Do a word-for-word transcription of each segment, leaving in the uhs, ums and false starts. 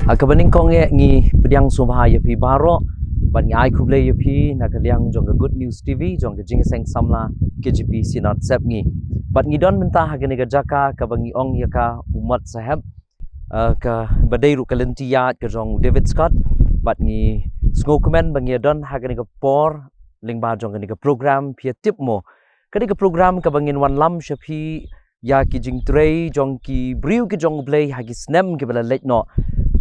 Ha kaba nyngkong eh ngi pdiang sngewbha ïa phi baroh bad ngi ai khublei ïa phi na ka liang jong ka Good News T V jong ka Jingïaseng Samla K J P Synod Sepngi. Bad ngi don mynta ha kane ka jaka kaba ngi ong ïa ka U Mot Saheb, eh, kaba dei ruh ka lynti ïaid ka jong u David Scott. Bad ngi sngewkmen ba ngi don ha kane ka por lyngba jong kane ka program Phi Ïatip Mo. Kane ka program kaba ngin wanlam sha phi ïa ki jingtrei jong ki briew ki jong U Blei ha ki snem kiba la leit noh.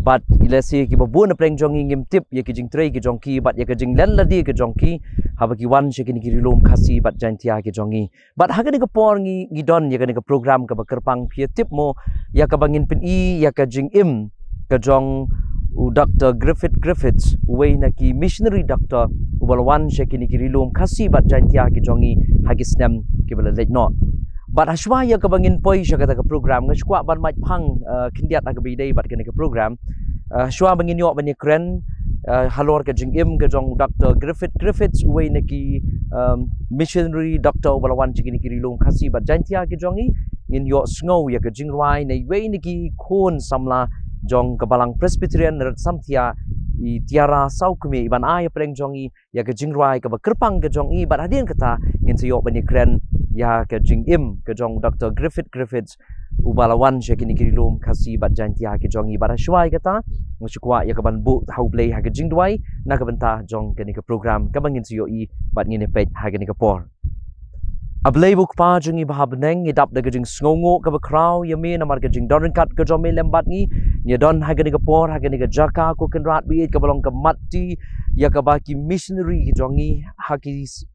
Bad ïa lehse kiba bun na pdeng jong ngi ngim tip ïa ki jingtrei ki jong ki bad ïa ka jinglen lade ki jong ki haba ki wan sha kine ki ri lum Khasi bad Jaintia ki jong ngi. Bad ha kane ka por ngi, ngi don ïa kane ka program kaba kyrpang Phi Ïatip Mo, ïa kaba ngin pyni ïa ka jingim ka jong u Doctor Griffith Griffiths, uwei na ki missionary doctor uba la wan sha kine ki ri lum Khasi bad Jaintia ki jong ngi ha ki snem kiba la leit noh. Bad hashwa ïa kaba ngin poi sha kata ka program, nga sngewkwah ban mait phang, eh, khyndiat ha kaba ïadei bad kane ka program. Eh, hashwa ba ngin ïoh ban ïakren, eh, halor ka jingim ka jong Doctor Griffith Griffiths, uwei na ki, um, missionary doctor uba la wan sha kine ki ri lum Khasi bad Jaintia ki jong ngi, ngin ïohsngew ïa ka jingrwai na iwei na ki khun samla jong ka Balang Presbyterian Rat Samthiah, i Tiara Sawkmie, i ban ai ha pdeng jong ngi ïa ka jingrwai kaba kyrpang ka jong i. Bad hadien kata ngin sa ïoh ban ïakren ïa ka jingim ka jong Doctor Griffith Griffiths, uba la wan sha kine ki ri lum Khasi bad Jaintia ki jong ngi. Bad hashwa ïa kata nga sngewkwah ïa ka ban buh ha U Blei ha ka jingduwai na ka bynta jong kane ka program kaba ngin sa ïohi bad ngin ïa peit ha kane ka por. A Blei U Kpa jong ngi ba ha bneng, ngi dap da ka jingsngewnguh kaba khraw ïa me namar ka jingdon ryngkat ka jong me lem bad ngi. Ngi don ha kane ka por, ha kane ka jaka, ko Kynrad ba ïeit, kaba long ka matta ïa kaba ki missionary ki jong ngi ha ki s-,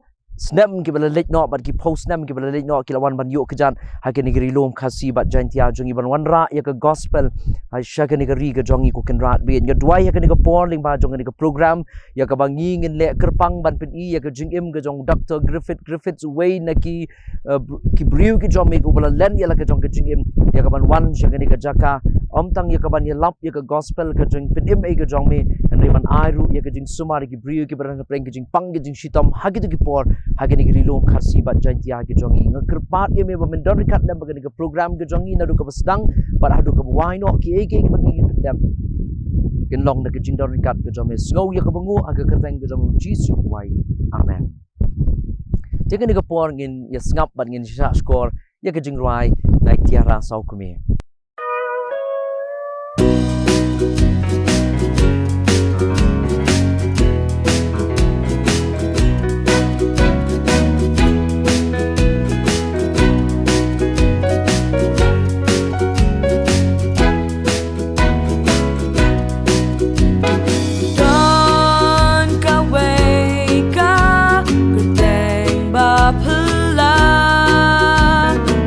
snem kiba la leit noh bad ki phew snem kiba la leit noh ki la wan ban ïuh kjat ha kine ki ri lum Khasi bad Jaintia jong ngi ban wanrah ïa ka gospel ha sha kane ka ri ka jong ngi, ko Kynrad ba ïeit. Nga duwai ha kane ka por lyngba jong kane ka program ïa kaba ngi ngin leh kyrpang ban pyni ïa ka jingim ka jong Doctor Griffith Griffiths, uwei na ki, eh, br-, ki briew ki jong me, uba la len ïa la ka jong ka jingim ïa ka ban wan sha kane ka jaka, ym tang ïa ka ban ïalap ïa ka gospel ka jingpynim ei ka jong me, hynrei ban ai ruh ïa ka jingsumar ïa ki briew kiba don ha pdeng ka jingpang ka jingshitom ha kito ki por ha kine ki ri lum Khasi bad Jaintia ki jong ngi. Nga kyrpad ïa me ba men don ryngkat lem bad kane ka program ka jong ngi naduh kaba sdang bad haduh kaba wai noh, kiei kiei kiba ngi pyndep kin long da ka jingdon ryngkat ka jong me. Sngew ïa kaba nguh ha ka kyrteng ka jong U Jisu U Kpa. Amen. Te kane ka por ngin ïa sngap bad ngin shah shkor ïa ka jingrwai na i Tiara Sawkmie. Don kawei ka kyrteng ba phylla,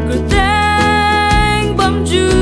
kyrteng bym ju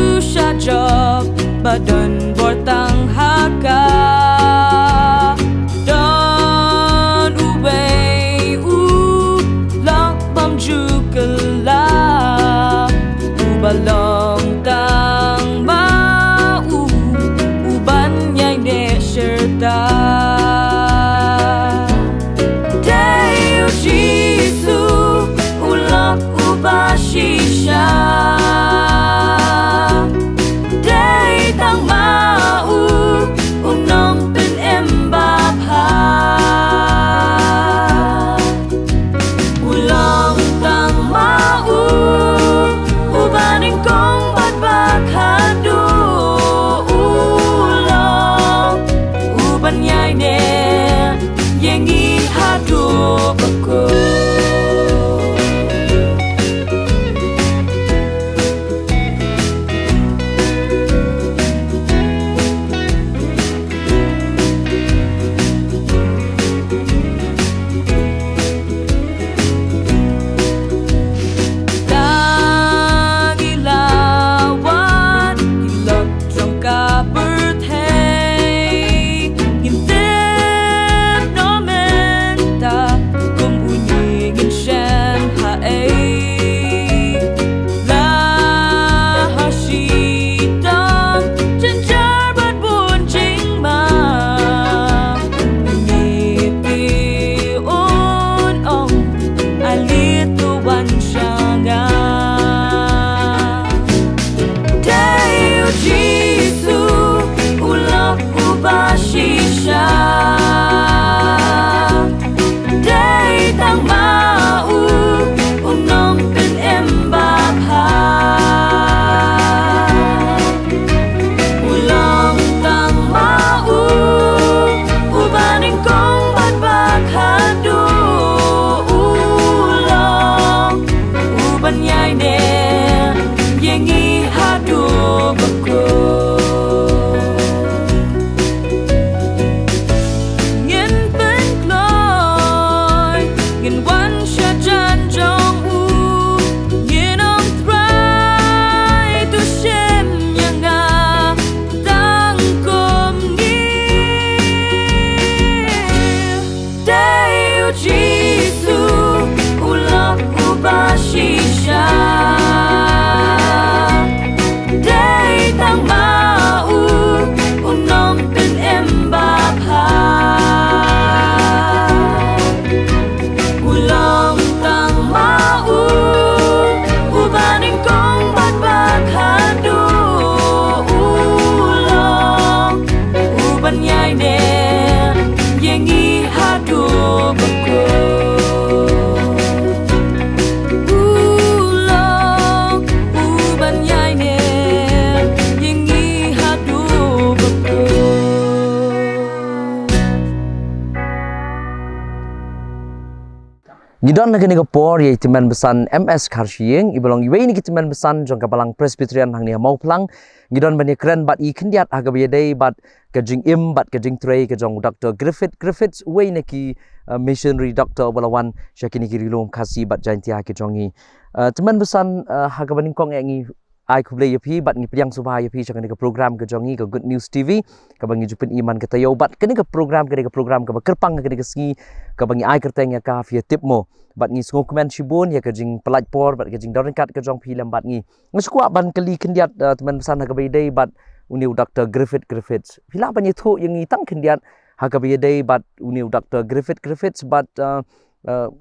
I don na kane ka por ïa i tymmen basan M S Kharshiing, i ba long iwei na ki tymmen basan jong ka Balang Presbyterian hangne ha Mawphlang. Ngi don ban ïakren bad i khyndiat ha kaba ïadei bad ka jingim bad ka jingtrei ka jong Doctor Griffith Griffiths, uwei na ki, uh, missionary doctor ba la wan sha kine ki ri lum Khasi bad Jaintia ki jong ngi. Uh, tymmen basan, uh, ha kaba nyngkong eh ngi ai khublei ïa phi bad ngi pdiang sngewbha ïa phi sha kane ka program ka jong ngi ka Good News T V, kaba ngi ju pyni man ka taïew, bad kane ka program, kane ka program kaba kyrpang kane ka sngi, kaba ngi ai kyrteng ïa ka Phi Ïa Tip Mo. Bad ngi sngewkmen shibun ïa ka jingpynlait por bad ka jingdon ryngkat ka jong phi lem bad ngi. Nga sngewkwah ban kylli khyndiat, uh, tymmen basan ha kaba ïadei bad une u Doctor Griffith Griffiths. Phi lah ban ïathuh ïa ngi tang khyndiat ha kaba ïadei bad une u Doctor Griffith Griffiths bad, uh, uh,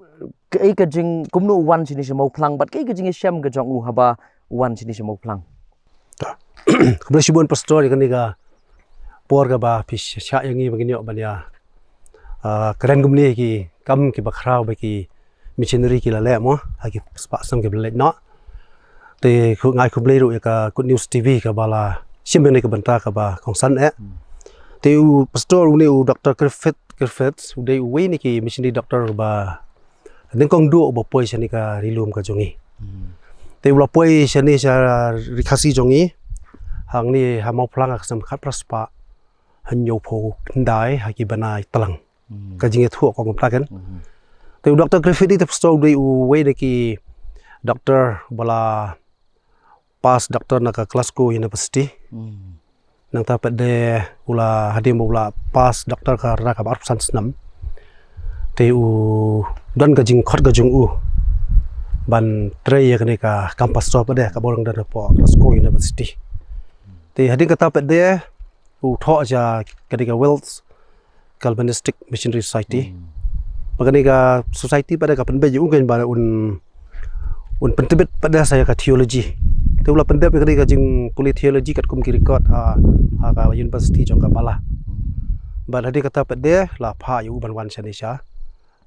kaei ka jing, kumno u wan shane sha Mawphlang bad kaei ka jingïashem ka jong u haba u wan shane sha Mawphlang. Khublei shibun Pastor ïa kane ka por kaba phi shah ïa ngi ba ngin ïoh ban ïa, ah, kren kumne ki kam kiba khraw ba ki missionary ki la leh mo, ha ki spah snem kiba la leit noh. Te nga ai khublei ruh ïa ka Good News T V kaba la shim ïa kane ka bynta kaba kongsan eh. Te u Pastor une u Doctor Griffith Griffiths u dei uwei na ki missionary doctor ba nyngkong duh ba poi shane ka ri lum ka jong ngi. Te u la poi shane sha ri Khasi jong ngi hangne ha Mawphlang ha ka snem khatphra spah hynñiewphew khyndai ha ki bnai tlang. Ka jingïathuh ka kumta kan. Te u Doctor Griffith i te Pastor u dei uwei na ki doctor ba la pass doctor na ka Glasgow University. Nangta pat de u la, hadien ba u la pass doctor ka rta kaba arphew san snem, te u don ka jingkhot ka jong u ban trei ïa kane ka kam pastor pat de kaba u dang don hapoh Glasgow University. Te hadien kata pat de u thoh sha kane ka Wales Calvinistic Missionary Society. Ba kane ka society pat de ka pynbeit ïa u kan ba un, un pyntbit pat de sa ïa ka theology. Te u la pyndep ïa kane ka jingpule theology katkum ki record ha, ha ka university jong ka Bala. Bad hadien kata pat de la phah ïa u ban wan shane sha,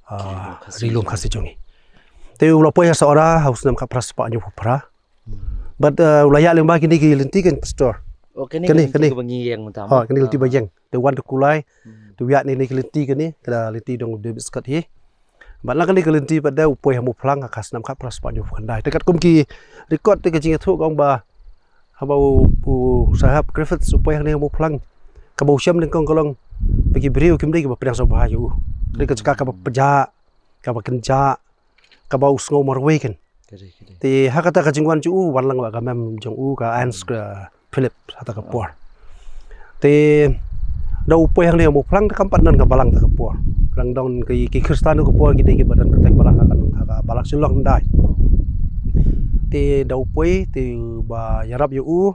ah, ri lum Khasi jong ngi. Te u la poi ha Sohra ha u snem khatphra spah hynñiewphew phra. Bad, uh, u la ïaid lyngba kine ki lynti kan Pastor. Oh, kane, kane, kane. Kaba ngi ïeng mynta. Ha, kane lynti ba ïeng. Te wan te kulai. Te u ïaid ne kine ki lynti kane, ka lynti dong David Scott hi. Bad na kane ka lynti pat de u poi ha Mawphlang ha ka snem khatphra spah hynñiewphew khyndai. Te katkum ki record te ka jingïathuh ka ong ba haba u, u Saheb Griffiths u poi hangne ha Mawphlang, kaba u shem nyngkong ka long ba ki briew kim dei kiba pdiang sngewbha ïa u. Dei ka jaka kaba pjah, kaba kynjah, kaba u sngew marwei kan. Te ha kata ka jingwan jong u, wan lang bad ka mem jong u ka Anne, ka Philip, ha kata ka por. Te da u poi hangne ha Mawphlang te kam pat don ka balang ha kata ka por. Ka dang don ki, ki Khristan ha kata ka por ki dei kiba don kyrteng balang ha ka, ha ka balang Shillong hyndai. Te da u poi te ba ïarap ïa u,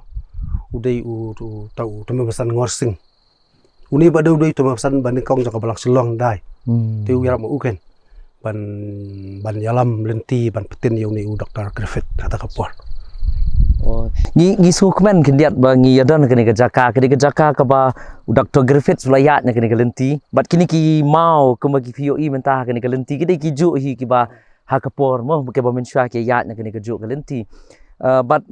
u dei u, u, uta u tymmen basan Ngorsing. Une pat de u dei u tymmen basan ba nyngkong jong ka balang Shillong hyndai. Te u ïarap ma u kan ban, ban ïalam lynti ban pyntin ïa une u Doctor Griffith ha kata ka por. Oh, ngi, ngi sngewkmen khyndiat ba ngi ïadon kane ka jaka, kane ka jaka kaba u Doctor Griffith u la ïaid na kane ka lynti. Bad kine ki maw kumba ki phi ïohi mynta ha kane ka lynti ki dei kijuh hi kiba ha ka por mo kiba mynshuwa ki ïaid na kane kajuh ka lynti. Uh, bad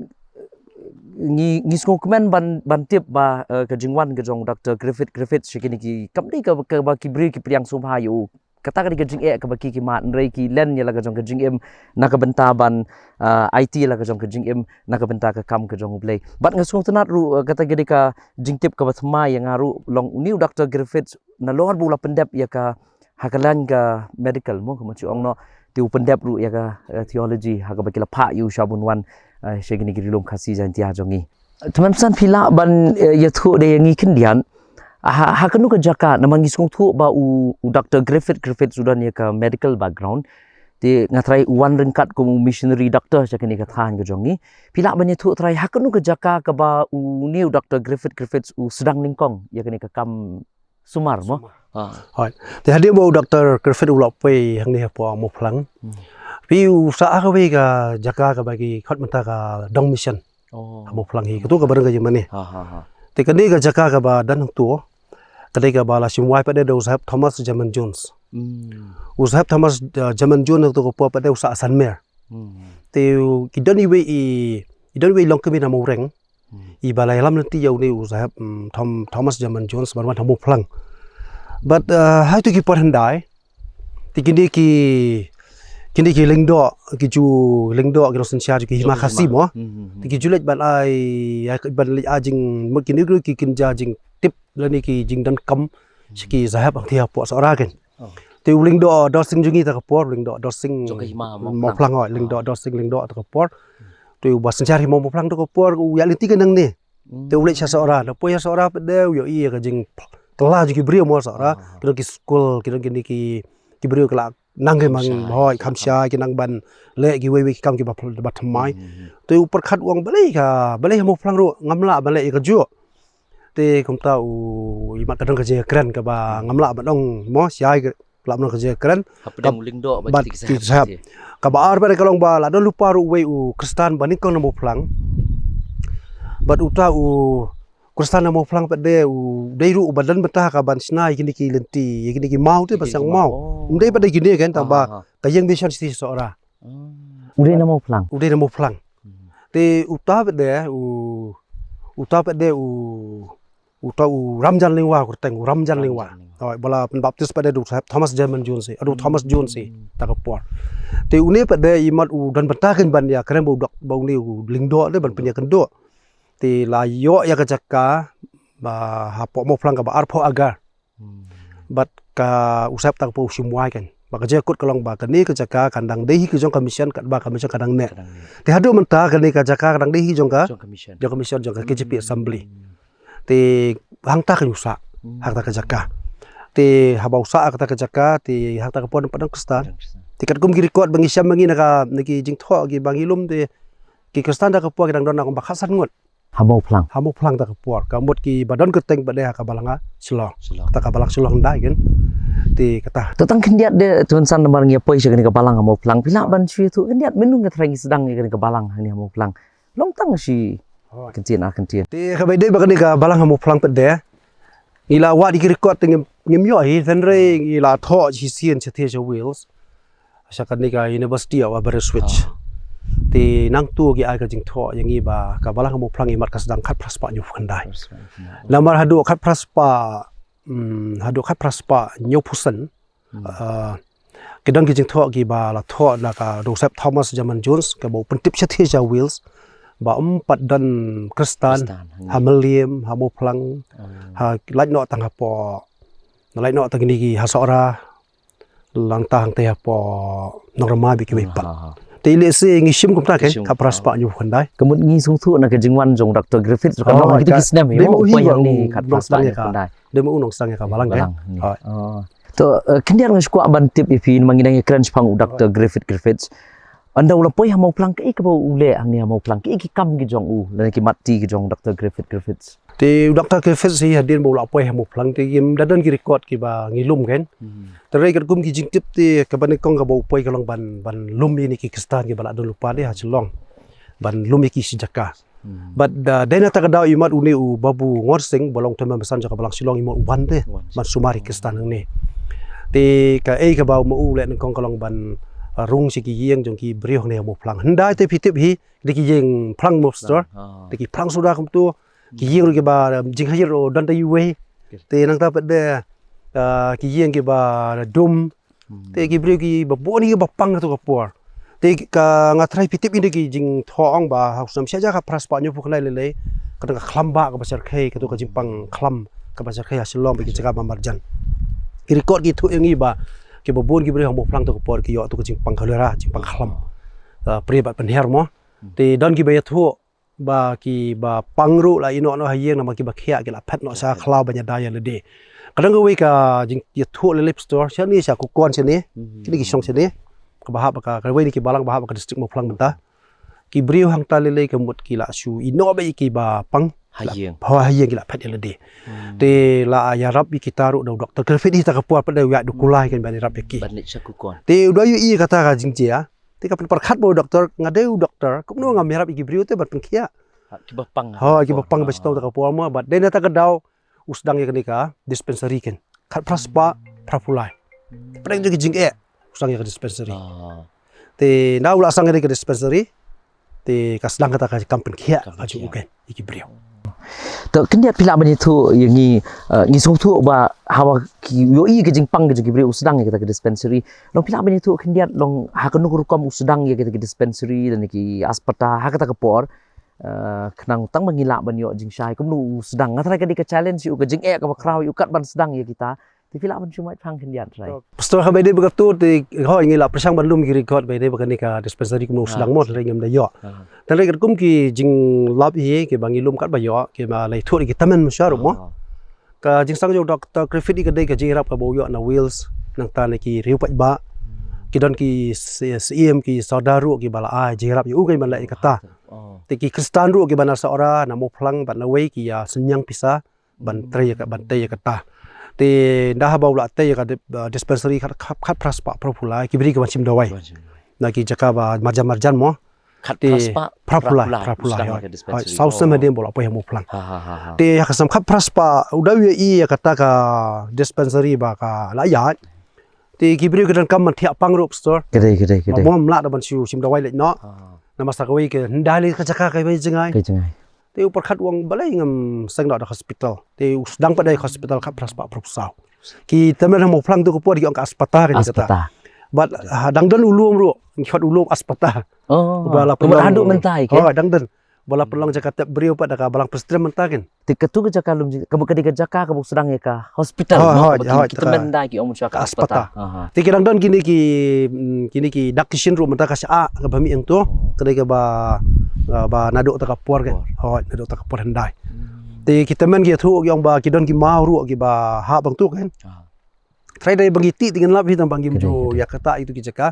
ngi, ngi sngewkmen ban, ban tip ba, eh, ka jingwan ka jong Doctor Griffith Griffiths sha kine ki kam dei ka, kaba ki briew ki pdiang sngewbha ïa u. Kata ka dei ka jingeh kaba ki, ki mad, hynrei ki len ïa la ka jong ka jingim na ka bynta ban, eh, aiti ïa la ka jong ka jingim na ka bynta ka kam ka jong U Blei. Bad nga sngewtynnat ruh, eh, kata ka dei ka jingtip kaba thymmai ïa nga ruh, long une u Doctor Griffiths nalor ba u la pyndep ïa ka ha ka lain ka medical mo, kumba shu ong noh, te u pyndep ruh ïa ka, eh, theology ha kaba ki la phah ïa u sha ban wan, eh, sha kine ki ri lum Khasi Jaintia jong ngi. Tymmen basan phi lah ban, eh, ïathuh de ïa ngi khyndiat, ha, ha kano ka jaka, namar ngi sngewthuh ba u, u Doctor Griffith Griffiths u don ïa ka medical background. Te nga tharai u wan ryngkat kum u missionary doctor sha kane ka thaiñ ka jong ngi. Phi lah ban ïathuh tharai ha kano ka jaka kaba une u Doctor Griffith Griffiths u sdang nyngkong ïa kane ka kam sumar mo. Sumar. Ha. Hooid. Te hadien ba u Doctor Griffith u la poi hangne hapoh Mawphlang. Hmm. Phi u sah ha kawei ka jaka kaba ki khot mynta ka Dong Mission. Oh. Ha Mawphlang hi. Kato kaba dang ka jingmane. Ha, ha, ha. Te kane ka jaka kaba don hangto, ka dei kaba la shim wai pat de da u Saheb Thomas German Jones. Hmm. U Saheb Thomas, uh, German Jones hangto ka por pat de u sah ha Sanmer. Hmm. Te u, ki don iwei i, i don iwei i longkmie na Mawreng. Hmm. Iba la ïalam lynti ïa une u Saheb, mm, Thom-, Thomas German Jones ban wan ha Mawphlang. Bad, uh, ha kito ki por hyndai, te kine ki, kine ki lyngdoh, ki ju lyngdoh, ki nongsynshar jong ki Hima Khasi mo. Te ki ju leit ban ai, ban leit ai jing, mut kine ki, ki kynja jingtip lane ki jingdonkam sha ki sahep hangtei hapoh Sohra kein. Te u lyngdoh Dorsing jong ngi ta ka por, lyngdoh Dorsing Mawphlang, lyngdoh Dorsing, lyngdoh ta ka por. Te uba synshar Hima Mawphlang ta ka por u ïaid lynti ka nangne. Te u leit sha Sohra, da poi sha Sohra pat de u ïohi ïa ka jingkylla jong ki briew mo Sohra. Ki don ki skul, ki don kine ki, ki briew ki la nang ki mang, hooid, kham shai, ki nang ban leh kiwei kiwei ki kam kiba, ba thymmai. Te u pyrkhat u ong balei ka, balei ha Mawphlang ruh ngam lah ban leh ïa kajuh. Te kumta u, imat ka don ka jingkren kaba ngam lah ban ong mo, shai ka, lah ban ong ka jingkren. Hapdeng u lyngdoh bad ki sahep. Kaba ar pat de ka long ba la don lypa ruh uwei u Khristan ba nyngkong na Mawphlang. Bad uta u Khristan na Mawphlang pat de u dei ruh uba don bynta ka ban shna ïa kine ki lynti, ïa kine ki maw te, ban seng maw. Um dei pat de kine kein, tang ba ka ïing mission sha Sohra. U dei na Mawphlang. U dei na Mawphlang. Te uta pat de u, uta pat de u, uta u Ramjan Lyngwa, kyrteng u Ramjan Lyngwa. Hooid, ba la pynbaptis pat de da u sahep Thomas Jemon Jones, da u Thomas Jones ta ka por. Te une pat de imat u don bynta kein ban ïakren bad u dok, bad une u lyngdoh de ban pynïakynduh. Te la ïoh ïa ka jaka ba hapoh Mawphlang kaba arphew acre. Bad ka u sahep ta ka por u shim wai kein. Ba ka jingkut ka long ba kane ka jaka kan dang dei hi ka jong ka mission, katba ka mission ka dang neh. Te haduh mynta kane ka jaka ka dang dei hi jong ka, jong ka mission, jong ka K J P assembly. Te hangta ka ïusah, hangta ka jaka. Te haba u sah hangta ka jaka, te hangta ka por pat don Khristan. Te katkum ki record ba ngi shem ma ngi na ka, na ki jingthoh kiba ngi lum, te ki Khristan ta ka por ki dang don na kumba khatsan ngut. Ha Mawphlang. Ha Mawphlang ta ka por. Ka mut kiba don kyrteng pat de ha ka balang ha Shillong. Shillong. Ta ka balang Shillong dei kein. Te kata. To tang khyndiat de, to ngan sa namar ngi ïa poi sha kane ka balang ha Mawphlang. Phi lah ban shu ïathuh khyndiat mynno nga trai ngi sdang ïa kane ka balang hangne ha Mawphlang. Long tang shi kyntien ar kyntien. Te kaba ïadei bad kane ka balang ha Mawphlang pat de, ngi la wad ïa ki record te ngim, ngim ïoh hi, hynrei ngi la thoh shisien shatei sha Wales. Sha kane ka University of Aberystwyth. Te nangtu ki ai ka jingthoh ïa ngi ba ka balang ha Mawphlang imat ka sdang khatphra spah hynñiewphew khyndai. Namar haduh khatphra spah, mm, haduh khatphra spah hynñiewphew san, ah, ki don ki jingthoh kiba la thoh na ka, da u sahep Thomas Jemon Jones, kaba u pyntip shatei sha Wales ba ym pat don Khristan ha Mylliem, ha Mawphlang, ha lait noh tang hapoh, lait noh tang kine ki ha Sohra, nangta hangtei hapoh Nongrmai bad kiwei pat. Te lehse ngi shim kumta kein, khatphra spah hynñiewphew khyndai. Ka mut ngi sngewthuh na ka jingwan jong u Doctor Griffith ruh ka long ha kito ki snem hi, u poi hangne khatphra spah hynñiewphew khyndai. Dei ma u nongsdang ïa ka balang kein. To, eh, khyndiat nga shu kwah ban tip ïa phi, namar ngi dang ïakren shaphang u Doctor Griffith Griffiths. Ynda u la poi ha Mawphlang, kaei kaba u leh hangne ha Mawphlang, kaei ki kam ki jong u, lane ki mat ti ki jong u Doctor Griffith Griffiths? Te u Doctor Griffiths hi hadien ba u la poi ha Mawphlang te ngim da don ki record kiba ngi lum kein. Te hynrei katkum ki jingtip te kaba nyngkong kaba u poi ka long ban, ban lum ïa kine ki Khristan kiba la don lypa de ha Shillong. Ban lum ïa ki shi jaka. Bad, uh, dei na kata ka daw imat une u Babu Ngor Sing, ba long u tymmen basan jong ka balang Shillong, imat u wan te ban sumar ïa ki Khristan hangne. Te kaei kaba u, ma u u leh nyngkong ka long ban, uh, rung sha ki ïing jong ki briew hangne ha Mawphlang. Hyndai te phi tip hi, dei ki ïing phlang mo pastor. Dei ki phlang suda kumto. Ki ïing ruh kiba, um, jinghaïing ruh don da iwei. Te nangta pat de, uh, ki ïing kiba dum. Te ki briew kiba bun hi kiba pang kato ka por. Te ka, nga tharai phi tip ïa kine ki jingthoh, ong ba ha u snem shi hajar khatphra spah hynñiewphew khyndai lei lei, ka don ka khlam bah kaba shyrkhei, kato ka jingpang khlam kaba shyrkhei ha Shillong bad ki jaka ba marjan. Ki record ki ïathuh ïa ngi ba kiba bun ki briew ha Mawphlang kato ka por ki ïoh kato ka jingpang cholera, jingpang khlam. Ah, prie bad pynhiar mo. Te don kiba ïathuh ba kiba pang ruh la ïeh noh noh ha ïing, namar kiba khiah ki la phet noh sha khlaw ban ïada ïa lade. Ka don kawei ka jingïathuh lei lei pastor, shane sha Kukon shane, kine ki shong shane, kaba hap ka, kawei na ki balang ba hap ka district Mawphlang mynta. Ki briew hangta lei lei ka mut ki la shu ïeh noh beit ïa kiba pang ha ïing, ha ïing ki la phet ïa lade. Te la ïarap ïa kita ruh da u Doctor Griffith hi ta ka por pat de u ïaid da u kulai kein ban ïarap ïa ki. Te u da ïohi ïa kata ka jingjia. Te ka pynpyrkhat bad u doctor, nga dei u doctor, kumno ngam ïarap ïa ki briew te ban pynkhiah. Ha, kiba pang. Ha, kiba pang ba shitom ta ka por mo, bad dei na kata ka daw u sdang ïa kane ka dispensary kein. Khatphra spah, phra phew lai. Pdeng jong ki jingeh, u sdang ïa ka dispensary. Te na u la sdang ïa ka dispensary, te ka sdang kata ka kam pynkhiah, kam pynkhiah ïa ki briew. To khyndiat phi lah ban ïathuh ïa ngi, eh, ngi sngewthuh ba haba ki ïohi ka jingpang ka jong ki briew u sdang ïa kita ki dispensary. Long phi lah ban ïathuh khyndiat long ha kano ka rukom u sdang ïa kita ki dispensary lane ki aspatar ha kata ka por. Eh, khnang tang ba ngi lah ban ïoh jingshai kumno u sdang. Nga tharai ka dei ka challenge ïa u, ka jingeh kaba khraw ïa u kat ban sdang ïa kita. Te phi lah ban shu mait phang khyndiat trai. Pastor, haba ïadei bad kato te hooid ngi la pyrshang ban lum ki record ba ïadei bad kane ka dispensary kumno u sdang mo, tharai ngim da ïoh. Tharai katkum ki jinglap hi kiba ngi lum kat ba ïoh, kiba la ïathuh ki tymmen mynshwa ruh mo. Ka jingsdang jong u Doctor Griffith hi ka dei ka jingïarap kaba u ïoh na Wales, nangta na ki riew paidbah. Ki don ki sy-, syiem, ki sordar ruh kiba la ai jingïarap ïa u, ka ban leh ïa kata. Te ki Khristan ruh kiba na Sohra, na Mawphlang bad na wei ki ïa synñiang pisa ban trei ïa ka, ban tei ïa kata. Te ynda haba u la tei ïa ka dip-, uh, dispensary khat, khat, khatphra spah phra phew lai ki briew ki ban shim dawai. Na ki jaka ba marjan marjan mo. Te phra phew lai, phra phew lai, hooid. Saw snem hadien ba u la poi ha Mawphlang. Te ha ka snem khatphra spah u dei u ïohi ïa kata ka dispensary ba ka la ïaid. Te ki briew ki donkam ban thiah pang ruh, Pastor. Ka dei, ka dei, ka dei. Mo, ym lah da ban shu shim dawai leit noh. Namar sa kawei ka hyndai lei ka jaka kawei jngai. Ka jngai. Te u pyrkhat u ong balei ngam seng noh da hospital. Te u sdang pat da hospital khatphra spah phra phew saw. Ki tymmen ha Mawphlang tu ka por ki ong ka aspatar kane kata. Aspatar. Bad, ah, dang don u lum ruh, ngi khot u lum aspatar. Oh, ba la pynlong haduh mynta hi ke? Oh, dang don. Ba la pynlong jaka tep briew pat da ka balang Prestone mynta kin. Te katu ka jaka lum ji, ka, ka dei ka jaka kaba u sdang ïa ka hospital, hooid, hooid, ki tymmen da ki ong mynshwa ka aspatar. Te ki dang don kine ki, mm, kine ki dak ki shin ruh mynta ka shah kaba mih hangto. Ka dei kaba, ah, ba naduh ta ka por kan. Hooid, naduh ta ka por hyndai. Te ki tymmen ki ïathuh ki ong ba ki don ki maw ruh kiba hap hangto kan. Tharai dei ba ngi tih te ngin lap hi tang ba ngim ju ïa kata itu ki jaka.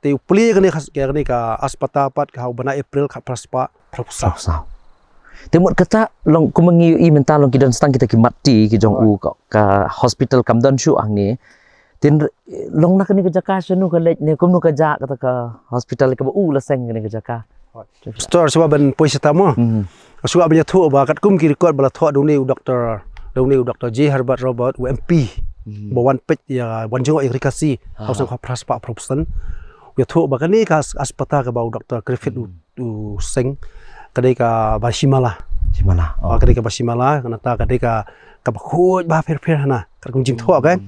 Te u plie kane ka, kane ka aspatar pat ka ha u bnai April khatphra spah phra phew saw. Phra phew saw. Te mut kata long kumba ngi ïohi mynta long ki don tang kita ki mat ti ki jong u ka, ka hospital kam don shuh hangne. Te long na kane ka jaka shano ka leit ne kumno ka jah kata ka hospital kaba u la seng kane ka jaka. Pastor, shuwa ban poi shata mo. Shuwa ban ïathuh ba katkum ki record ba la thoh da une u Doctor, da une u Doctor J Herbert Roberts, u M P. Ba wan peit ïa, wan jngoh ïa ka Ri Khasi ha u snem khatphra spah phra phew san. U ïathuh ba kane ka as-, aspatar kaba u Doctor Griffith u, u seng ka dei kaba shimala. Shimala. Oh, ka dei kaba shimala, nangta ka dei ka, kaba khuid bha pher pher hana. Katkum jingthoh kan.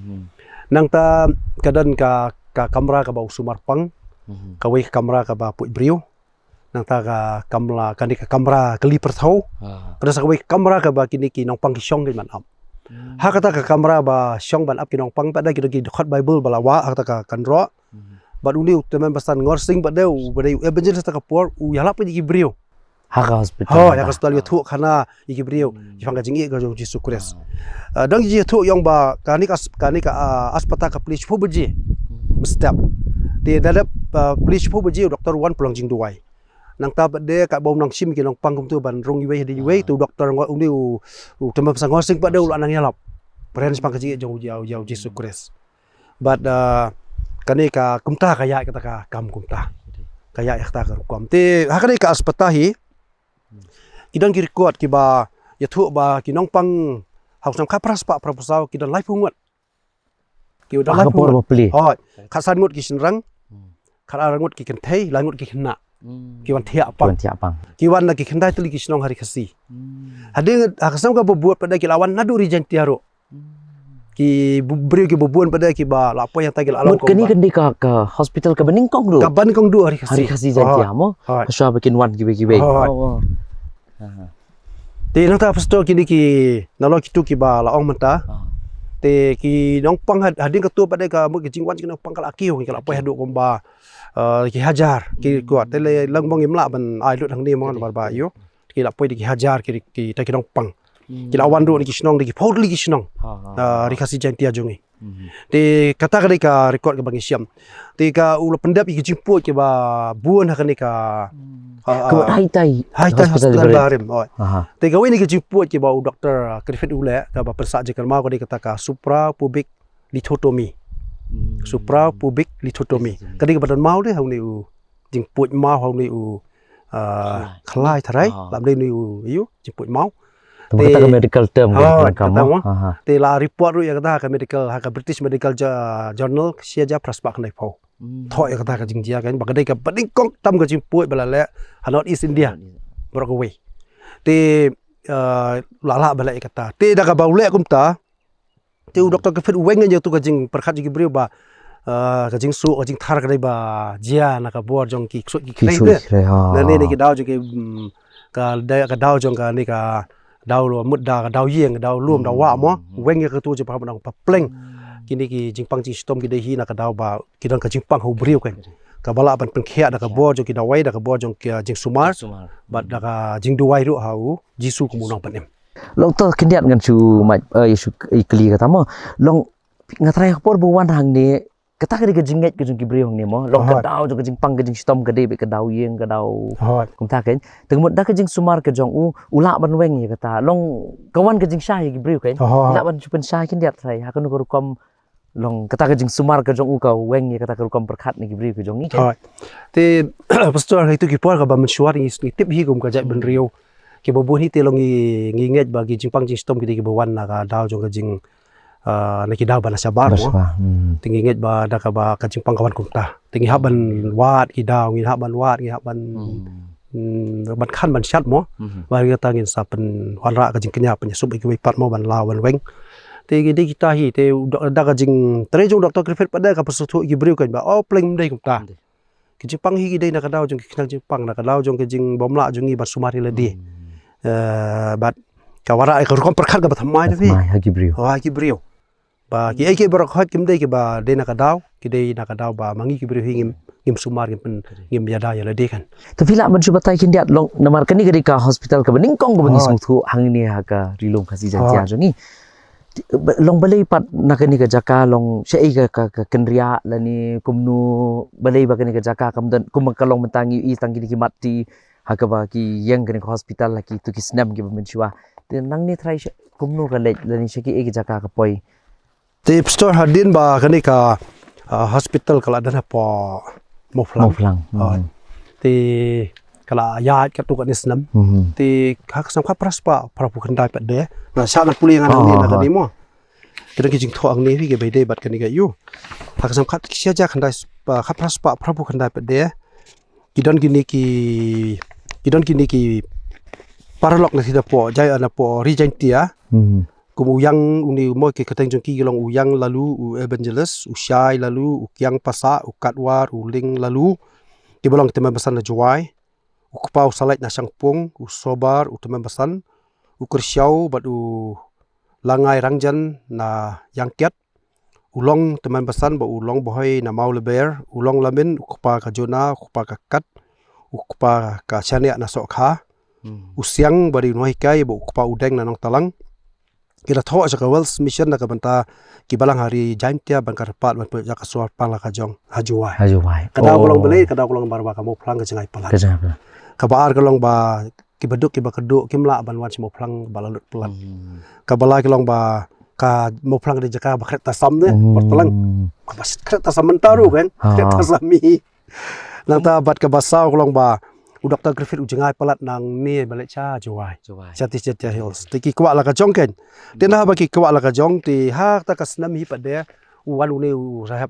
Nangta ka don ka, ka kamra kaba u sumar pang. Kawei ka kamra kaba puid briew. Nangta ka kamra, kane ka kamra kali pyrthei. Ka don sa kawei ka kamra kaba kine ki nongpang ki shong ki ban ap. Ha kata ka kamra ba shong ban ap ki nongpang pat da ki don ki dkhot Bible ba la wah ha kata ka kynroh. Bad une u tymmen basan Ngor Sing pat da u, pat da u evangelist ta ka por u ïalap ïa ki briew. Ha ka hospital. Hooid, ha ka hospital ïathuh khana ïa ki briew shaphang ka jingïeit ka jong u Jisu Khrist. Ah, dang ïathuh ïa ong ba kane ka as-, kane ka, ah, aspatar ka plie shiphew baje. Mynstep. Te da dep, ah, plie shiphew baje u doktor wan pynlong jingduwai. Nangta pat de katba u nang shim ki nongpang kumtu ban rung iwei hadien iwei, te u doktor Ngor, une u, u tymmen basan Ngor Sing pat de u la nang ïalap. Pren shaphang ka jingïeit jong u, jong u Jisu Khrist. Bad, ah, kane ka kumta ka ïaid kata ka kam kumta. Ka ïaid kata ka rukom. Te ha kane ka aspatar hi ki don ki record kiba ïathuh ba ki nongpang ha u snem khatphra spah phra phew saw ki don laiphew ngut. Ki don laiphew ngut. Hooid. Khatsan ngut ki shynrang. Khatar ngut ki kynthei, lai ngut ki khynnah. Ki wan thiah pang. Ki wan thiah pang. Ki wan na ki khyndai tylli ki shnong ha Ri Khasi. Hadien ha ka snem kaba bud pat de ki la wan naduh Ri Jaintia ruh. Ki bu-, briew kiba bun pat de kiba la poi hangta ki la long. Mut kane ka dei ka, ka hospital kaba nyngkong ruh. Kaba nyngkong ruh ha Ri Khasi. Ha Ri Khasi Jaintia mo. Hooid. Hashwa ba kin wan kiwei kiwei. Hooid. Oh, oh. Te nangta pastor kine ki nalor kitu kiba la ong mynta. Te ki nongpang had-, hadien kato pat de ka mut ki jingwan ki nongpang ka la kiew ki la poi haduh kumba, eh, ki hajar ki record. Te lei lang bang im lah ban ai lut hangne mo namar ba ïoh. Ki la poi da ki hajar ki, ki, ta ki nongpang. Ki la wan ruh na ki shnong da ki phew tylli ki shnong. Ah, Ri Khasi Jaintia jong ngi. Te kata ka dei ka record kaba ngi shem. Te ka u la pyndep ïa ki jingpuid kiba bun ha kane ka, ah, ka Haitai Hospital Barim. Te kawei na ki jingpuid kiba u doktor, ah, Griffith u leh kaba pynsah jingkyrmaw ka dei kata ka suprapubic lithotomy. Suprapubic lithotomy. Ka dei kaba don maw de ha une u jingpuid maw ha une u, ah, khlai tharai. Lam dei une u, ïa u jingpuid maw. Te kata ka medical term ka, kata mo. Te la report ruh ïa kata ha ka medical, ha ka British Medical Jo-, Journal, shi hajar phra spah khyndaiphew. Thoh ïa kata ka jingjia kan, ba ka dei kaba nyngkong tam ka jingpuid ba la leh ha North East India. Baroh kawei. Te eh, la lah ba leh kata. Te da kaba u leh kumta, te u Doctor Griffith u weng ïa tu ka jingpyrkhat jong ki briew ba, eh, ka jingsuk, ka jingthar ka dei ba jia na ka bor jong ki ksuid ki khrei. Ksuid ki khrei, ha. Na ne ne ki daw jong ki, mm, ka dei ka daw jong kane ka daw lum, mut da ka daw ïing, ka daw lum, daw wah mo. Hmm. Weng ïa ka tu jingpyrkhat ba nang papleng. Hmm. Kine ki jingpang jingshitom ki dei hi na ka daw ba ki don ka jingpang ha u briew kan. Kaba lah ban pynkhiah da ka bor jong ki dawai, da ka bor jong ki, uh, jingsumar. Sumar. Bad da ka jingduwai ruh ha u Jisu kum u nongpynim. Long to khyndiat ngan shu mut, eh, shu i kylli kata mo. Long nga trai ha ka por ba wan hangne, kata ka dei ka jingngeit ka jong ki briew hangne mo. Long ka daw jong ka jingpang ka jingshitom ka dei beit ka daw ïing ka daw. Hooid. Kumta kan. Te mut da ka jingsumar ka jong u, u lah ban weng ïa kata. Long ka wan ka jingshai ïa ki briew kan. Hooid. Lah ban shu pynshai khyndiat trai. Ha kano ka rukom long kata ka jingsumar ka jong u ka weng ïa kata ka rukom pyrkhat na ki briew ka jong ngi kan. Hooid. Te pastor ha itu ki por kaba mynshuwa ngi tip hi kum ka jaitbynriew. Kiba bun hi te long ngi, ngi ngeit ba ki jingpang jingshitom ki dei kiba wan na ka daw jong ka jing, ah, na ki daw ba na shabar mo. Ba shabar, hmm. Te ngi ngeit ba da kaba ka jingpang ka wan kumta. Te ngi hap ban wad ki daw, ngi hap ban wad, ngi hap ban, hmm, ban khan ban shat mo. Hmm. Ba kata ngin sa pynwanrah ka jingkñia pynïasuk ïa kiwei pat mo ban law ban weng. Te ki dei kita hi, te da ka jingtrei jong Doctor Griffith pat da ka pynsuhthuh ïa ki briew kan ba, oh, pleng ym dei kumta. Ym dei. Ki jingpang hi ki dei na ka daw jong ki khnang jingpang, na ka daw jong ki jingbymlah jong ngi ban sumar ïa lade. Hmm. Eh, bad ka wanrah ka rukom pyrkhat kaba thymmai te phi. Thymmai ha ki briew. Ha ki briew. Ba kiei kiei baroh khoit kim dei kiba dei na ka daw, ki dei na ka daw ba ma ngi ki briew hi ngim, ngim sumar, ngim pyn, ngim ïada ïa lade kan. Te phi lah ban shu batai khyndiat long namar kane ka dei ka hospital kaba nyngkong kaba ngi sngewthuh hangne ha ka Ri Lum Khasi Jaiñtia jong ngi. Long balei pat na kane ka jaka long shaei ka, ka, ka kynriah lane kumno balei ba kane ka jaka kam don kum ka long mynta ngi i tang kine ki mat ti ha kaba ki ïeng kane ka hospital ha kitu ki snem kiba mynshuwa. Te nangne trai sha kumno ka leit lane sha kiei ka jaka ka poi. Te pastor hadien ba kane ka, ah, hospital ka la don hapoh Mawphlang. Mawphlang. Ah. Hmm. Te ka la ïaid katto katne snem. Hmm. Te ha ka snem khatphra spah phraphew khyndai pat de. Na sha na pule ngan hangne na kane mo. Ki don ki jingthoh hangne hi kiba ïadei bad kane ka ïew. Ha ka snem khat, ki shija khyndai spah, khatphra spah phraphew khyndai pat de. Ki don kine ki, ki don kine ki paralok na thida poh, jai na poh Ri Jaiñtia. Hmm. Kum u Ïang une mo ki kyrteng jong ki ki long u Ïang Lalu, u Evangelist, u Shai Lalu, u Kiang Pasa, u Katwar, u Ling Lalu. Kiba long tymmen basan na Jowai. U Kpa u Salait na Shangpung, u Sobar, u tymmen basan, u Kyrshaw, bad u Langai Rangjan na Ïangkiat. U Long tymmen basan bad u Long Bhoi na Mawleber, u Long Lamin, u kpa ka Jona, u kpa ka Kat, u kpa ka Shaniah na Sohkha, hmm, u Siang bad u Nonghikai bad u kpa u Deng na Nongtalang. Ki la thoh sha ka Wells Mission na ka bynta ki balang ha Ri Jaiñtia ban ka rpad ban pynjah ka sor pang la ka jong ha Jowai. Ha Jowai. Ka daw ka long balei, ka daw ka long namar ba ka Mawphlang ka jngai palat. Ka jngai palat. Kaba ar ka long ba kiba duk kiba kyrduh kim lah ban wan sha Mawphlang ba la lut palat. Hmm. Kaba lai ka long ba ka Mawphlang ka dei jaka ba khreh tasam ne, hmm, por talang. Kaba khreh tasam mynta ruh kan, ha, khreh tasam hi. Nangta bad kaba saw ka long ba u Doktor Griffith u jngai palat nangne ba leit sha Jowai. Jowai. Sha Jaintia Hills. Te ki kwah la ka jong kan. Te na ba ki kwah la ka jong te ha ta ka snem hi pat de u wan une u saheb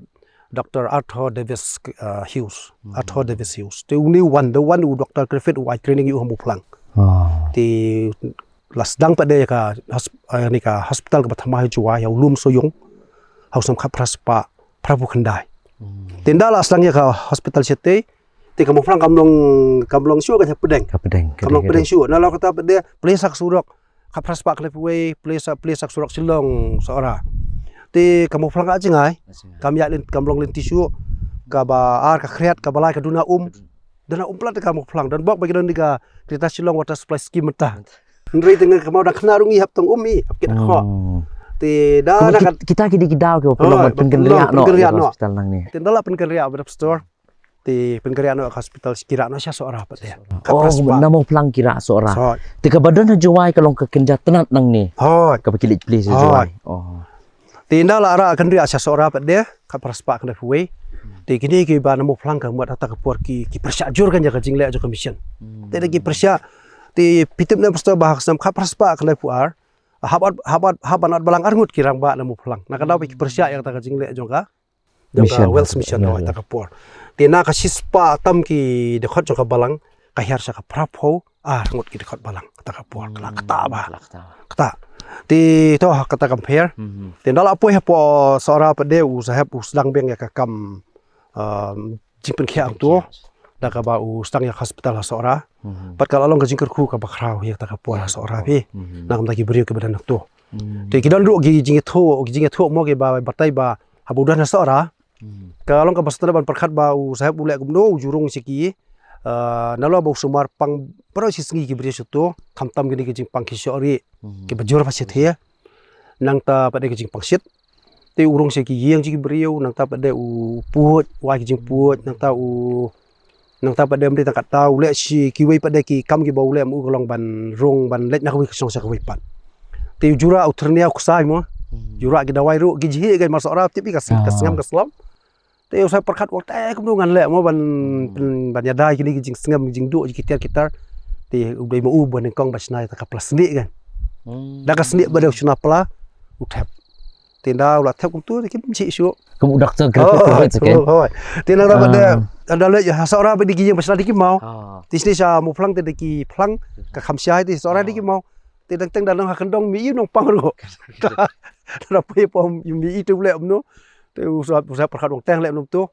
Doktor Arthur Davis, uh, Hughes. Hmm. Arthur Davis Hughes. Te une u wan, te wan u Doktor Griffith u ai training ïa u ha Mawphlang. Ah. Te la sdang pat de ka hos-, eh, ne ka hospital kaba thymmai ha Jowai, ha u Lum Soyung. Ha u snem khatphra spah phraphew khyndai. Hmm. Te ynda la sdang ïa ka hospital shatei, te ka Mawphlang kam long, kam long shuh ka hapdeng. Hapdeng, kam long hapdeng shuh. Na la kata pat de, plie sa ka surok khatphra spah khyndaiphew wei, plie sa, plie sa ka surok Shillong Sohra. Te ka Mawphlang ka jngai. Ka jngai. Kam ïaid lynti, kam long lynti shuh. Kaba ar ka khriat, kaba lai ka duna um. Ka duna. Duna um palat ka Mawphlang. Don bok ba ki don di ka, kita Shillong Water Supply Scheme mynta. Mynta. Hynrei te nga kynmaw dang khana ruh ngi hap tang um i, hap kit khoh. Hmm. Te da, kumno na ki, ka kita ki dei ki daw kiba pynlong, oh, ban pynkynriah noh ïa ka hospital nangne. Te ynda la pynkynriah bad pastor. Te pynkynriah noh ka hospital, ki rah noh sha Sohra pat de. Sha Sohra. Oh, na Mawphlang ki rah Sohra. Sohra. Te kaba don ha Jowai ka long ka kynja tnat nangne. Hooid. Kaba ki leit plie sha Jowai. Hooid. Oh. Te ynda la rah kynriah sha Sohra pat de, khatphra spah khyndaiphew wei. Te kine kiba na Mawphlang ka mut ha ta ka por ki, ki pyrshah jur kan ïa ka jingleh jong ka mission. Hmm. Te da ki pyrshah, te phi tip ne pastor ba ha ka snem khatphra spah khyndaiphew ar, hap, hap, hap ban ot balang arngut ki rangbah na Mawphlang. Na ka daw ba ki pyrshah ïa kata ka jingleh jong ka, jong ka Wells Mission, ïa, ïa, ha ta ka por. Te na ka shispah tam ki dkhot jong ka balang, ka hiar sha ka phra phew ar ngut ki dkhot balang, kata ka por, ka la kata ba. Kata. Te to, kata kam pher. Te nda la poi hapoh Sohra pat de u saheb u sdang biang ïa ka kam, um, jingpynkhiah hangto. Da kaba u sdang ïa ka hospital ha Sohra. Pat ka la long ka jingkyrkhu kaba khraw ïa kata ka por ha Sohra phi. Na ka bynta ki briew kiba don hangto. Te ki don ruh ki jingïathuh, ki jingïathuh mo kiba batai ba haba u don ha Sohra. Ka long kaba sdang ban pyrkhat ba u saheb u leh kumno, u ju rung sha ki, ah, nalor ba u sumar pang baroh shi sngi ki briew shato, khamtam kine ki jingpang ki shoh rieh, kiba jur ba shit he. Nangta pat de ki jingpang shit. Te u rung sha ki ïing jong ki briew, nangta pat de u pud, u ai ki jingpud, nangta u, nangta pat de ym dei tang kata, u leh shi kiwei pat de ki kam kiba u leh ma u ka long ban rung, ban leit na kawei ka shnong sha kawei pat. Te u ju rah u thyrnia u ksai mo. Ju rah ki dawai ruh, ki jhieh kein mar Sohra, tip i ka sng-, ka sngem ka slem. Te u saheb pyrkhat u ong te kumno ngan leh mo ban, ban, ban ïada kine ki jingsngem jingduh jong ki tiar ki tar. Te u dei ma u ba nyngkong ba shna ïa ka pla snieh kein. Da ka snieh ba dei u shna pla u thep. Te nda u la thep kumto te kim jhieh shuh. Kum u doktor Griffith Griffith kein. Hooid. Te nang da ba de, da leh ha Sohra ba dei ki ïing ba shna dei ki maw. Te shane sha Mawphlang te dei ki phlang, ka kham shai te Sohra dei ki maw. Te dang teng da nang ha kyndong mi i nong pang ruh. Da poi pom yu mi i te u leh kumno. Te u saheb, u saheb pyrkhat u ong te ngan leh kumno to.